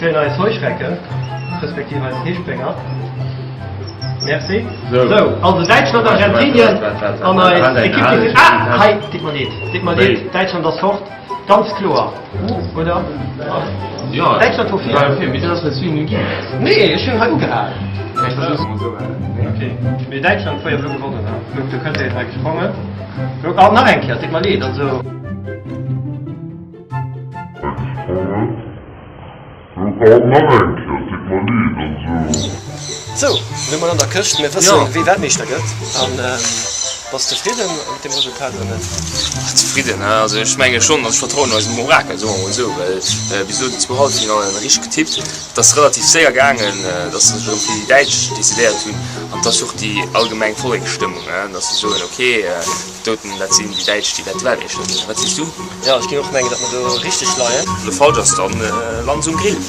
kréien eis Heuschrecken, respektiv eis Heesprénger. Merci. Sou, also Däitschland, Argentinien an eis Ekipp déi sinn. Ah, hei, deet mer leed, deet mer leed, Däitschland ass fort, ganz kloer, oder? Jo, Däitschland wor vir. War vir, mee dat ass well s du hinnen ginn hues. Nee, ech hunn hei ugehal. Ok, mee Däitschland huet jo elo gewonnen, he? Kuck, do kënnt een hei gesprongen. Ah, nach eng Kéier, deet mer leed, also. Sou, lo mol an der Këscht, mir wëssen wee Weltmeeschter gëtt. An bass zefridden mat deem Resultat oder net? Zefridden, he? Also ech menge schonn, also ech vertrauen eisem Orakel, soe mer mol esou, well bis elo déi zwou Halleffinallen richteg getippt. Et ass relativ séier gaangen, datt se sech erëm fir déi Däitsch decidéiert hunn. An et ass och déi allgemeng Volleksstëmmung, datt se soen, ok, Doten, dat sinn déi Däitsch, déi wäerte Weltmeeschter ginn. Wat sees du? Jo, ech géing och mengen, datt mer do richteg leien. Wann e falsch ass, dann lant se um Grill.